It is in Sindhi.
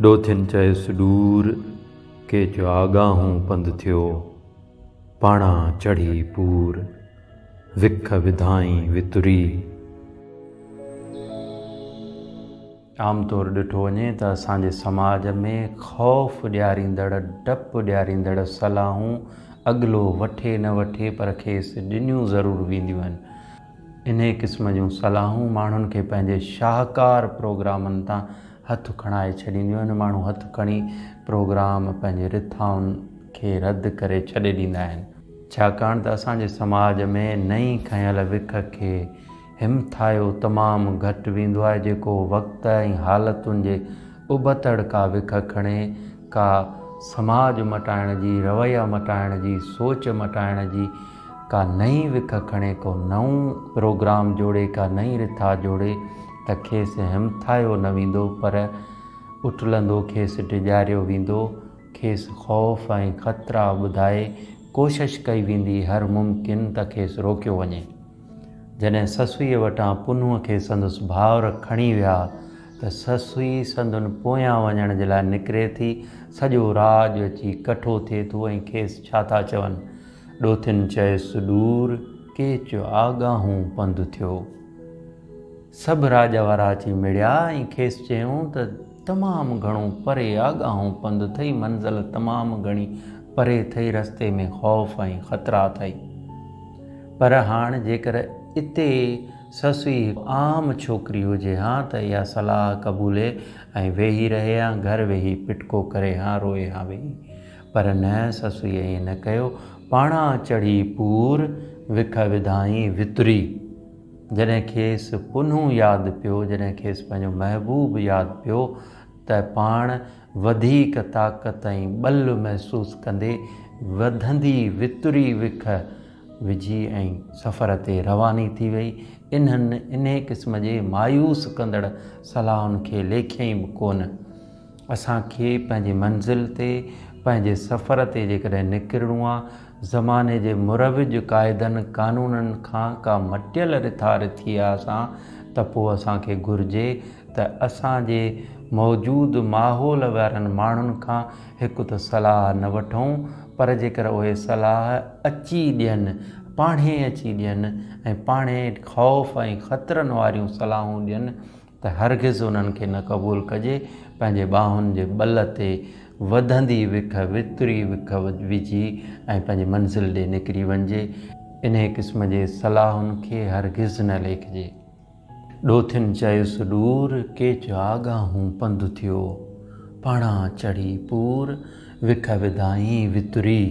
ڏوٿين چيس ڏور، ڪيچ آڳاهون پنڌ ٿيو، پاڻان چڙهي پور، وک وڌائين وتري. عام طور ڏٺو وڃي ته اسان جي سماج ۾ خوف ڏياريندڙ، ڊپ ڏياريندڙ صلاحون اڳلو وٺي نه وٺي پر کيس ڏنيون ضرور وينديون آهن. انهيء قسم جون صلاحون ماڻهن کي پنهنجي شاهڪار پروگرامن تان هٿ کڻائي ڇڏينديون آهن. ماڻهو هٿ کڻي پروگرام پنهنجي رٿائن کي رد ڪري ڇڏي ڏيندا آهن. ڇاڪاڻ ته اسان جي سماج ۾ نئين کنيل وک کي همٿايو تمام گهٽ ويندو آهي، جيڪو وقت ۽ حالتن جي ابتڙ ڪا وک کڻي، ڪا سماج مٽائڻ جي، رويا مٽائڻ جي، سوچ مٽائڻ جي ڪا نئين وک کڻي، ڪو نئون پروگرام جوڙي، ڪا نئين رٿا جوڙي ته کيس همٿايو نه ويندو پر اٽلندو کيس ڊيڄاريو ويندو، کيس خوف ۽ خطرا ٻڌائي ڪوشش ڪئي ويندي هر ممڪن ته کيس روڪيو وڃي. جڏهن سسئيء وٽان پنهونء کي سندس ڀائر کڻي ويا ته سسئي سندن پويان وڃڻ جي لاء نڪري ٿي، سڄو راڄ اچي ڪٺو ٿئي ٿو ۽ کيس ڇا ٿا چون؟ ڏوٿين چيس ڏور، ڪيچ آڳاهون پنڌ ٿيو. سڀ راڄ وارا اچي مڙيا ۽ کيس چيائون ته تمام گهڻو پري آڳاهون پنڌ ٿئي، منزل تمام گهڻي پري ٿئي، رستي ۾ خوف ۽ خطرا اٿئي. پر هاڻ جيڪر اتي سسئي هڪ عام ڇوڪري هجي هان ته اها صلاح قبولي ۽ ويهي رهي هان، گهر ويهي پٽڪو ڪري هان، روئي هان ويهي. پر نه، سسئي ائين نه ڪيو. پاڻان چڙهي پور، وک وڌائين وتري. جڏهن کيس پنهون ياد پيو، جڏهن کيس پنهنجو محبوب ياد پيو ته پاڻ وڌيڪ طاقت ۽ ٻل محسوس ڪندي وڌندي وتري وک وجهي ۽ سفر تي رواني ٿي وئي. انهن انهي قسم جي مايوس ڪندڙ صلاحن کي ليکيائين به ڪونه. اسان کي پنهنجي منزل تي، پنهنجي سفر تي جيڪڏهن نڪرڻو آ، زماني جي مروج قاعدن قانونن کان ڪا مٽيل رٿا رٿي آ اسان ته پوء اسان کي گهرجي ته اسان جي موجود ماحول وارن ماڻهن کان هڪ ته صلاح نه وٺون پر جيڪر اهي صلاح اچي ڏين، پاڻهي اچي ڏين ۽ پاڻهي خوف ۽ خطرن واريون صلاحون ڏين ته هرگز انهن کي نه قبول ڪجي، پنهنجي ٻانهن جي ٻل تي وڌندي وک وتري وک وجهي ۽ پنهنجي منزل ڏي نڪري وڃجي، انهيء قسم جي صلاحن کي هرگز نه ليکجي. ڏوٿين چيس ڏور، ڪيچ آڳاهون پنڌ ٿيو، پاڻان چڙهي پور، وک وڌائين وتري.